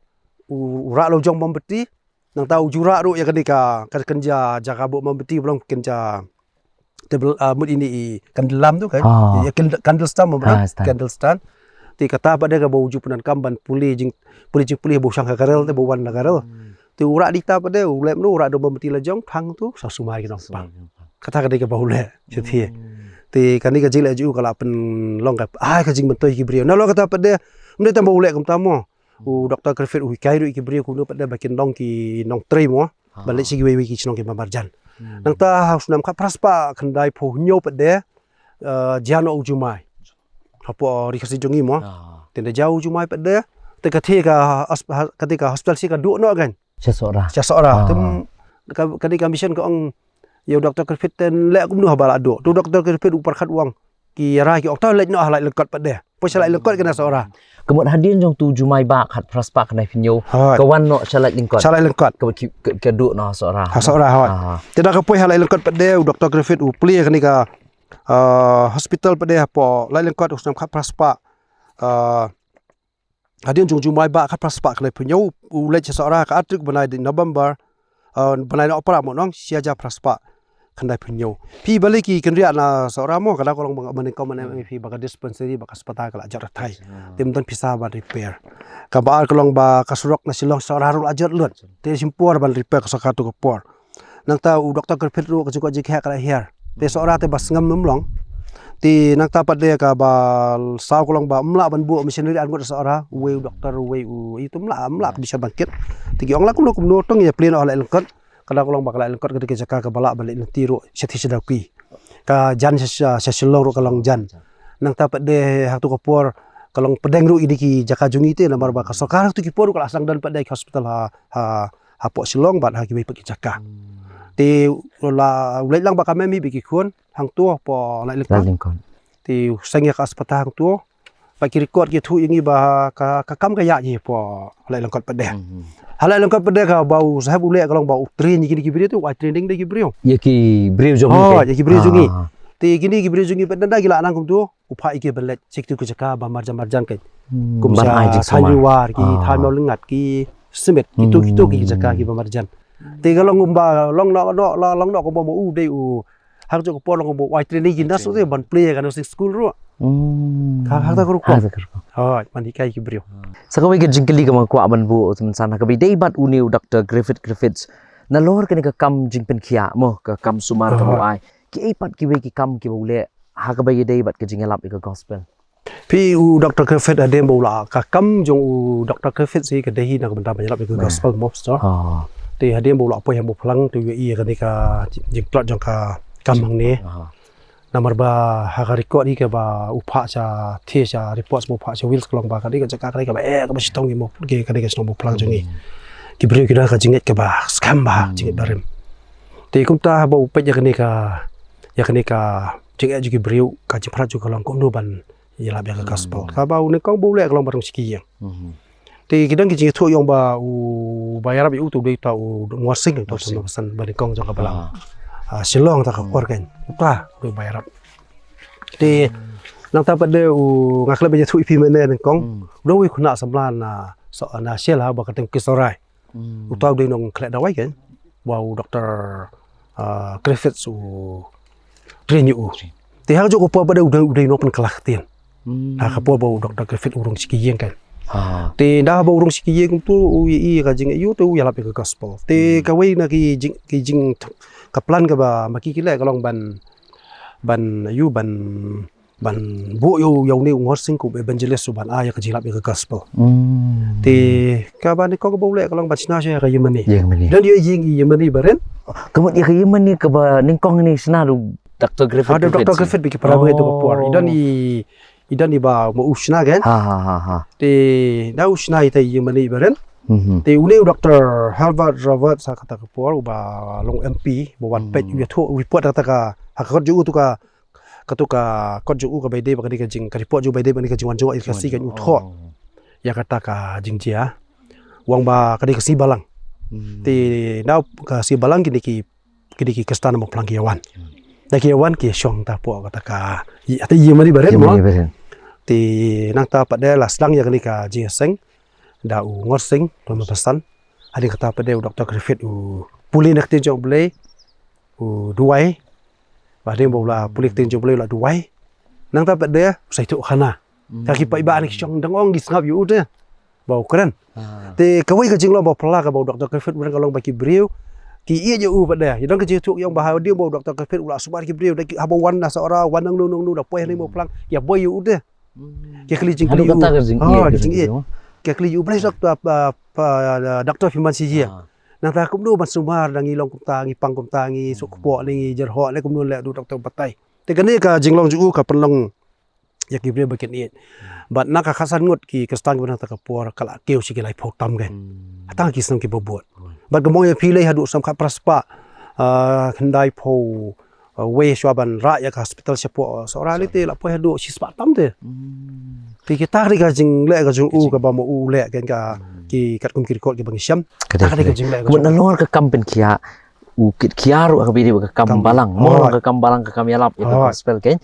U, u rah la u jong mombati. Nangta u ju rah ruh ïa kane ka, ka kynja jaka buh mombati ba long kynja table, ah, mut ine i candle lamp to kein. Ïa candle, candle stand mo, candle stand. Te kata pat de kaba u ju pyndonkam ban pule jing, pule jingpule ba u shang ha ka rel te ba u wan na ka rel. Te u rah dei ta pat de u leh kumno, u rah da u mombati la jong thang to sa sumar ki nongpang. Kata ka dei kaba u leh. Te kane ka jingleh jong u ka la pynlong ka, ai, ka jingmyntoi ki briew. Nalor kata pat de ym dei tang ba u leh kumta mo. U Doktor Griffith u hikai ruh ïa ki briew kumno pat de ba kin long ki nongtrei mo. Ban leit sha kiwei kiwei ki shnong kiba marjan. Nangta ha u snem khatphra spah khyndai phew hynñiew pat de, eh, jia noh u jumai. Hapoh Ri Khasi jong ngi mo. Te nda jia u jumai pat de, te ka thie ka hos-, ha-, ka thie ka hospital shi ka duh noh kein. Sha Sohra. Sha Sohra. Te ka, ka dei ka mission ka ong ïa u Doktor Griffith te leh kumno haba la duh. Te u Doktor Griffith u pyrkhat u ong ki ïa rai ki ong to leit noh ha Laitlangkot pat de. Poi sha Laitlangkot kane Sohra. Ka mut hadien jong utu u jumai ba khatphra spah khyndai phew hynñiew. Ka wan noh sha Laitlangkot. Sha Laitlangkot. Ka, ka, ka duh noh ha Sohra. Ha Sohra, hooid. Te da ka poi ha Laitlangkot pat de u Doktor Griffith u plie kane ka, ah, hospital pat de hapoh Laitlangkot u snem khatphra spah. Ah, hadien jong u jumai ba khatphra spah khyndai phew hynñiew u leit sha Sohra ka ar tarik bnai November, eh, bnai Nohprah mo nong, shi hajar phra spah khyndai phew hynñiew. Phi balei ki kynriah na Sohra mo, ka dei ka long ba, ba nyngkong mynne phi ba ka dispensary ba ka aspatal ka la jot rthai. Te ym don pisa ban repair. Kaba ar ka long ba ka surok na Shillong Sohra ruh la jot lut. Te shim por ban repair ka sorkar tu ka por. Nangta u Doktor Griffith ruh ka jingkoit jingkhiah ka la hiar. Te Sohra te ba sngem ym long. Te nangta pat de kaba saw ka long ba ym lah ban buh missionary ar ngut Sohra, uwei u doktor, uwei u, i te ym lah, ym lah ka mission ban kit. Te ki ong lah kumno kumno tang ïa plie noh ha Laitlangkot. Ka dei ka long ba ka Laitlangkot ka dei ka jaka kaba lah ban leit lynti ruh shathie sha Dawki. Ka jan sha, sha, sha Shillong ruh ka long jan. Nangta pat de ha tu ka por ka long pdeng ruh ïa ki jaka jong ngi te namar ba ka sorkar ha tu ki por ruh ka la sdang don pat de ki hospital ha, ha, hapoh Shillong bad ha kiwei pat ki jaka. Te u la, u leit lang bad ka mem hi bad ki khun hangto hapoh Laitlangkot. Te u seng ïa ka aspatal hangto. Bad ki record ki ïathuh ïa ngi ba ka, ka kam ka ïaid hi hapoh Laitlangkot pat de. Ha Laitlangkot pat de kaba u saheb u leh ka long ba u train ïa kine ki briew te u ai training da ki briew. Ïa ki briew jong ngi. Ïa ki briew jong ngi. Te kine ki briew jong ngi pat de da ki la nang kumto. U phah ïa ki ban leit sha kitu ki jaka ba marjan marjan kein. Kum sha Thaiñ Riwar, ki Thaiñ Mawlyngkot, ki Smit, kitu kitu ki jaka kiba marjan. Te ka long kumba long noh, long noh kumba ma u dei u ha kajuh ka por long kumba u ai training ki nurse te ban plie ka nursing school ruh. Ka, ha kata ka rukom. Hooid, ban hikai ki briew. Sa kawei ka jingkylli kaba nga kwah ban buh mynsan ha kaba ïadei bad une u Doktor Griffith Griffiths. Nalor kane ka kam jingpynkhiah mo, ka kam sumar kaba u ai. Kiei pat kiwei ki kam kiba u leh ha kaba ïadei bad ka jingïalap ïa ka gospel. Phi, u Doktor Griffith hadien ba u la, ka kam jong u Doktor Griffith hi ka dei hi na ka bynta ban ïalap ïa ka gospel mo pastor. Te hadien ba u la poi ha Mawphlang te u ïohi ïa kane ka jingtlot jong ka kam hangne. Namar ba ha ka record hi kaba u phah sha, te sha reports ba u phah sha Wales ka long ba ka dei ka jaka ka dei kaba eh kaba shitom ïa Mawphlang, ka dei ka shnong Mawphlang jong ngi. Ki briew ki don ka jingngeit kaba skhem bha, jingngeit barim. Te kumta haba u peit ïa kane ka, ïa kane ka jingeh jong ki briew, ka jingpyrkhat jong u ka long kumno ban ïalap ïa ka gospel. Kaba u nyngkong ba u leh ka long ban rung sha ki ïing. Te ki don ki jingïathuh ïa u ba u ba ïarap ïa u te u dei uta u Ngor Sing, uta u Sing. Ba nyngkong jong ka balang. Ah, Shillong ta ka por kan. Uta u dei u ba ïarap. Te nangta pat de u nga khlem ïathuh ïa phi mynne nyngkong. Hmm. U dei u khynnah samla na so na Shell ha ba ka teng Kisorai. Hmm. Uta u dei nongkhleh dawai kan. Ba u Doktor, ah, Griffiths u train ïa u. Te ha ka juh ka por pat de u dei u dei nongpynkylla ktien. Hmm. Ha ka por ba u Doktor Griffith u rung sha ki ïing kan. Ha. Te nda ba u rung sha ki ïing kumtu u ïa i ka jingïohi te u ïalap ïa ka gospel. Te kawei na ki jing ki jing ka plan kaba ma ki ki leh ka long ban ban ïa u ban ban buh ïa u ïa une u Ngor Sing kum evangelist u ban ai ïa ka jingïalap ïa ka gospel. Hmm. Te kaba nyngkong kaba u leh ka long ban shna sha ïa ka Yemeni. Yemeni. Don ïa i jing i Yemeni ba ren. Ka mut ïa ka Yemeni kaba nyngkong ne shna da u Doktor Griffith. Ha, da u Doktor Griffith bad ki para bangeit tu ka por. I don i i don i ba ma u shna kan. Ha ha ha ha. Te da u shna ïa i Yemeni ba ren. Mhm. Te une u Doktor Herbert Roberts ha kata ka por u ba long M P ba wan peit u ïathuh u report kata ka ha ka kot jong u tu ka katu ka kot jong u kaba ïadei bad kane ka jing ka report jong u ba ïadei bad kane ka jingwan jngoh ïa ka Khasi kan u thoh. Ïa kata ka jingjia. Wang ba kane ka sngi Balang. Hmm. Te na ka sngi Balang kine ki kine ki Khristan Mawphlang ki ïa wan. Hmm. Da ki ïa wan ki shong ta hapoh kata ka ïa ta ïa mari barit mo. Ïa mari barit. Te nangta pat de la sdang ïa kane ka jingïaseng da u Ngor Sing, Rama Basan. Hadien kata pat de u Doktor Griffith u pule na ka ktien jong U Blei. U duwai. Ba hadien ba u la pule ka ktien jong U Blei u la duwai. Nangta pat de u sa ïathuh khana. Hmm. Ka ki paidbah ne ki shong dang ong ki sngap ïa u te. Ba u kren. Ah. Te kawei ka jinglong ba phylla kaba u Doktor Griffith u kren ka long ba ki briew ki ïeit ïa u pat de. Ïa dang ka jingïathuh ïa u ba hadien ba u Doktor Griffith u la sumar ki briew da ki haba wan na Sohra wan nangno nangno da poi hangne Mawphlang ïa poi ïa u te. Hmm. Ki kylli jingkylli ïa u. Hadien kata ka jingïeit. Ha, ka jingïeit. Ki kylli ïa u Blei sdok ta pa pa Doktor Phiman Shijia. Ah. Nangta kumno ban sumar da ngi long kumta ngi pang kumta ngi suk kpoh ne ngi jer hok ne kumno leh da u Doktor batai. Te kane ka jinglong jong u ka pynlong ïa ki briew ba kin ïeit. Bad na ka khatsan ngut ki Khristan kiba na kata ka por ka la kiew sha ki laiphew tam kein. Hmm. Hata ki snem kiba bud. Hmm. Bad ka mong ïa phi lei haduh snem khatphra spah, ah, khyndaiphew, ah, wei shuwa ban rah ïa ka hospital shapoh, ah, Sohra lei te la poi haduh shispah tam te. Hmm. Te kita ka dei ka jingleh ka jong u kaba ma u leh kein ka ki katkum ki record kiba ngi shem. Ka dei ka jingleh ka jong u. Nalor ka kam pynkhia u kit khia ruh kaba ïadei bad ka kam balang. Mo ka kam balang ka kam ïalap ïa ka gospel kein.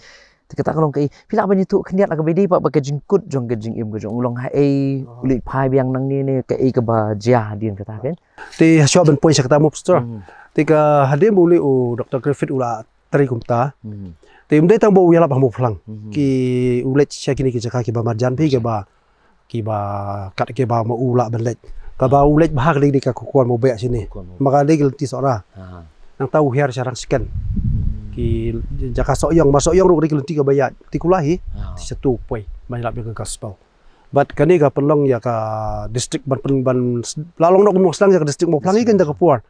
Te kata ka long kaei phi lah ban ïathuh khyndiat la kaba ïadei pat bad ka jingkut jong ka jingim ka jong u long haei u leit phai biang nangne ne kaei kaba jia hadien kata kein. Te shuwa ban poi sha kata mo pastor. Hmm. Te ka hadien ba u leit u Doktor Griffith u la trei kumta. Hmm. Te ym dei tang ba u ïalap ha Mawphlang. Hmm. Ki u leit sha kine ki jaka kiba marjan phi kiba kiba kat kiba ma u lah ban leit. Kaba u leit bha ka dei ka Kukuan Mawbeh shane. Kukuan Mawbeh. Ma ka dei ka lynti Sohra. Ha. Nangta u hiar sha Rangshken. Hmm. Ki jaka Sohiong, ma Sohiong ruh ka dei ka lynti kaba ïaid. Te kula hi. Ha. Te shatu poi ban ïalap ïa ka gospel. Bad kane ka pynlong ïa ka district ban pyn ban s- la long nok nok sdang ïa ka district Mawphlang hi kein da ka por.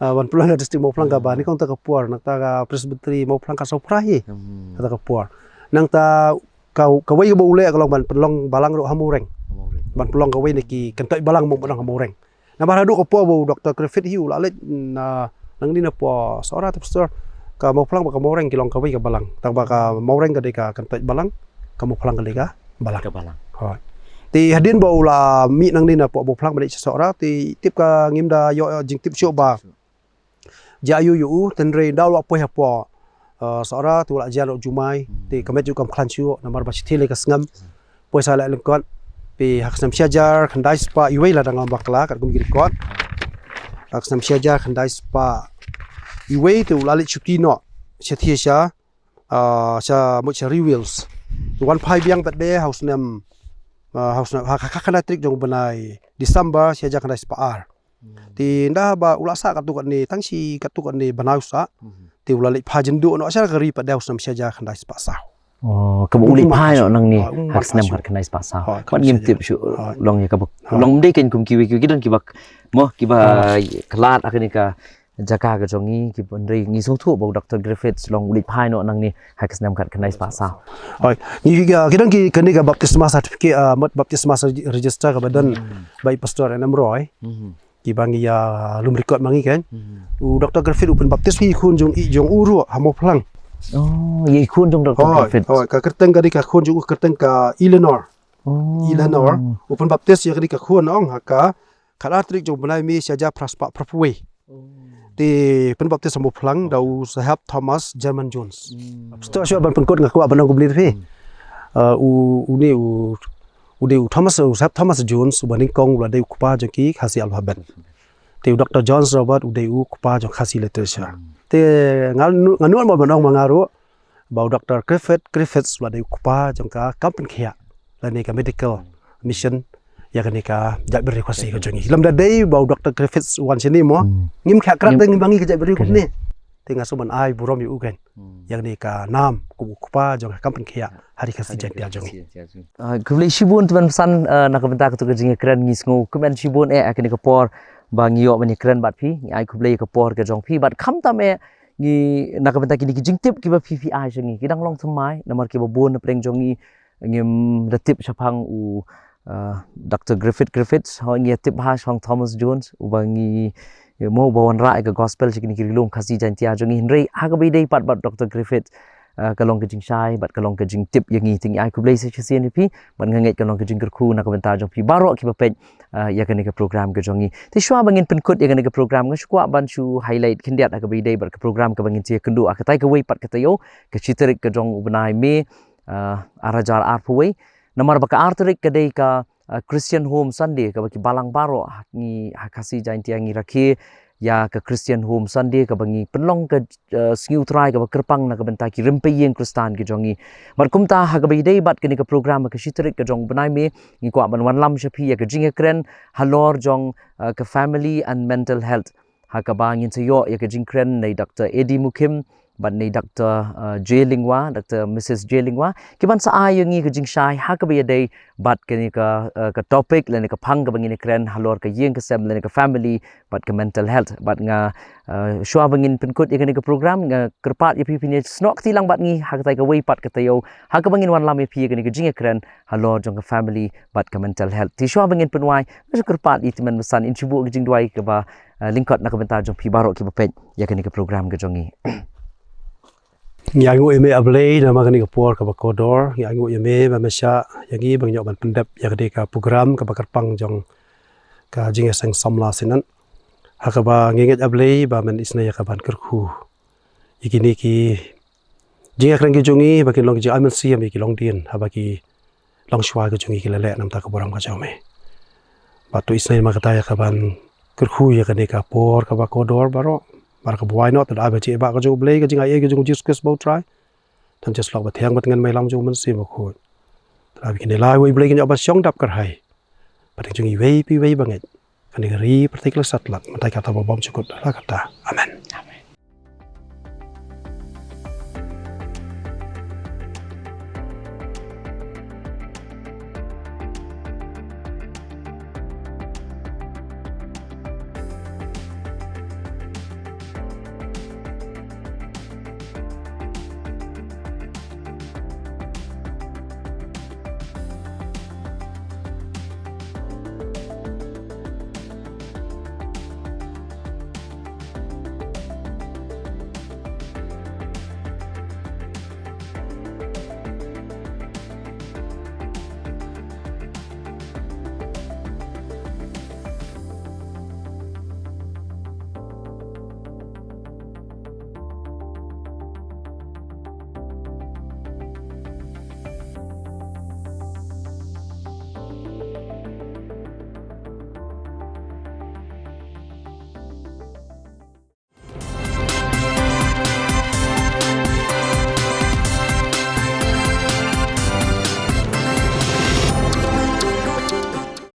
Ah, ban pynlong ïa ka district Mawphlang kaba nyngkong ta ka por nangta ka Presbytery Mawphlang ka sawpra hi. Hmm. Kata ka por. Nangta ka kawei kaba u leh ka long ban pynlong balang ruh ha Mawreng. Ha Mawreng. Ban pynlong kawei na ki kyntoit balang mo ba dang ha Mawreng. Namar haduh ka por ba u Doktor Griffith hi u la leit na nangne na poh Sohra te pastor ka Mawphlang bad ka Mawreng ki long kawei ka balang. Tang ba ka Mawreng ka dei ka kyntoit balang, ka Mawphlang ka dei ka balang. Ka balang. Hooid. Te hadien ba u la mih nangne na poh Mawphlang ba dei sha Sohra te tip ka ngim da ïoh jingtip shuh ba jia aiu ïa u, tynrai da u la poi hapoh, eh, Sohra te u la jia noh jumai, te ka met jong u kam khlaiñ shuh namar ba shithi lei ka sngem. Poi sa leh lyngkot, te ha ka snem shi hajar khyndai spah iwei lada ngam bakla katkum ki record. Ha ka snem shi hajar khyndai spah iwei te u la leit shuti noh shathie sha, ah, sha mut sha Rewills. Te wan phai biang pat de ha u snem, ah, ha u snem ha ka khyndai tarik jong u bnai December shi hajar khyndai spah ar. Te nda ba u la sah katto katne tang shi katto katne bnai u sah. Te u la leit phai jynduh noh sha ka ri pat de ha u snem shi hajar khyndai spah saw. Oh, kaba u leit phai noh nangne ha ka snem khyndai spah saw. Pat ngim tip shuh long ïa kaba long ym dei kein kum kiwei kiwei ki don kiba mo kiba khlad ha kane ka jaka ka jong ngi kiba ym dei ngi sngewthuh ba u Doktor Griffiths long u leit phai noh nangne ha ka snem khyndai spah saw. Hooid, ngi ki don ki kane ka baptisma certificate, ah, mut baptisma register kaba don ba i Pastor N M Roy. Kiba ngi ïa lum record ma ngi kein. U Doktor Griffith u pynbaptis ïa i khun jong i jong u ruh ha Mawphlang. Oh, ïa i khun jong Doktor Griffith. Hooid, ka kyrteng ka dei ka khun jong u kyrteng ka Eleanor. Oh. Eleanor, u pynbaptis ïa kane ka khun ong ha ka khatar tarik jong u bnai May shajah phra spah phra phew wei. Te pynbaptis ha Mawphlang da u Saheb Thomas German Jones. Shuwa shuwa ban pynkut nga kwah ban ong kumne te phi. Uh, u, u ne u, u ne u Thomas, u Saheb Thomas Jones, u ba nyngkong u la dei u kpa jong ki Khasi alphabet. Te u Doctor Jones Robert u dei u kpa jong Khasi literature. Te nga nu-, nga nud mo ban ong ma nga ruh ba u Doctor Griffith Griffiths u la dei u kpa jong ka kam pynkhiah lane ka medical mission ïa kane ka jaitbynriew Khasi ka jong ngi. Lymda dei ba u Doctor Griffiths u wan shane mo. Hmm. Ngim khiah krat. Ngim. Te ngim ba ngi ka jaitbynriew kumne. Te nga shu ban ai burom ïa u kein. Hmm. Ïa kane ka nam kum u kpa jong ka kam pynkhiah ha ri Khasi Jaiñtia jong ngi. Ah, khublei shibun Tymmen Basan, ah, na ka bynta katu ka jingïakren. Ngi sngew kmen shibun eh ha kane ka por ba ngi ïoh ban ïakren bad phi. Ngi ai khublei ïa ka por ka jong phi bad khamtam eh ngi na ka bynta kine ki jingtip kiba phi phi ai sha ngi. Ki dang long thymmai namar kiba bun na pdeng jong ngi ngim da tip shaphang u, ah, Doctor Griffith Griffiths, hooid ngi ïa tip bha shaphang Thomas Jones, uba ngi, mo, uba wanrah ïa ka gospel sha kine ki ri lum Khasi Jaiñtia jong ngi, hynrei ha kaba ïadei pat bad Doctor Griffith, ah, ka long ka jingshai bad ka long ka jingtip ïa ngi. Te ngi ai khublei sa shisien ïa phi bad nga ngeit ka long ka jingkyrkhu na ka bynta jong phi baroh kiba peit, ah, ïa kane ka program ka jong ngi. Te shuwa ba ngin pynkut ïa kane ka program nga shu kwah ban shu highlight khyndiat ha kaba ïadei bad ka program kaba ngin sa ïakynduh ha katei kawei pat ka taïew, ka shi tarik ka jong u bnai May, ah, ar hajar arphew wei. Namar ba ka ar tarik ka dei ka, ah, Christian Home Sunday, kaba ki balang baroh ha ngi ha Khasi Jaiñtia ngi rakhe ïa ka Christian Home Sunday, kaba ngi pynlong ka, ah, sngi U Trai kaba kyrpang na ka bynta ki rympei ïing Khristan ki jong ngi. Bad kumta ha kaba ïadei bad kane ka program ha ka shi tarik ka jong u bnai May, ngi kwah ban wanlam sha phi ïa ka jingïakren halor jong, ah, ka family and mental health. Ha kaba ngin sa ïoh ïa ka jingkren na i Doctor Eddie Mukhim bad na i Doctor, uh, J Lyngwa, Doctor Missus J Lyngwa, ki ban sa ai ïa ngi ka jingshai ha kaba ïadei bad kane ka, uh, ka topic lane ka phang kaba ngin ïakren halor ka ïing ka sem lane ka family bad ka mental health. Bad nga, uh, shuwa ba ngin pynkut ïa kane ka program nga kyrpad ïa phi phin ïa snoh kti lang bad ngi ha katei kawei pat ka taïew ha kaba ngin wanlam ïa phi ïa kane ka jingïakren halor jong ka family bad ka mental health. Te shuwa ba ngin pynwai nga shu kyrpad ïa i Tymmen Basan in shu buh ka jingduwai kaba, ah, lyngkot na ka bynta jong phi baroh kiba peit ïa kane ka program ka jong ngi. Ngi ainguh ïa me A Blei namar kane ka por kaba kordor, ngi ainguh ïa me ba me shah ïa ngi ba ngi ïoh ban pyndep ïa kane ka program kaba kyrpang jong ka jingïaseng samla Synod. Ha kaba ngi ngeit A Blei ba men isynei ïa ka ban kyrkhu ïa kine ki jingïakren ki jong ngi ba kin long ki jingai mynsiem ïa ki longdien haba ki longshuwa ki jong ngi ki la leh na ka bynta ka burom ka jong me. Bad to isynei ma kata ïa ka ban kyrkhu ïa kane ka por kaba kordor baroh. Namar kaba wai noh te da ai ba jingïeit ka jong U Blei, ka jingaiei ka jong U Jisu Khrist ba U Trai, tang jingïasyllok bathiang bad tngen ïalam jong U Mynsiem Bakhuid. Te da ai ba kine lai wei U Blei kin ïoh ban shong dap kyrhai bad jong iwei pa iwei ba ngeit, kane ka ri pyrthei ka la satlak mynta kata ba bymjukut la katta. Amen.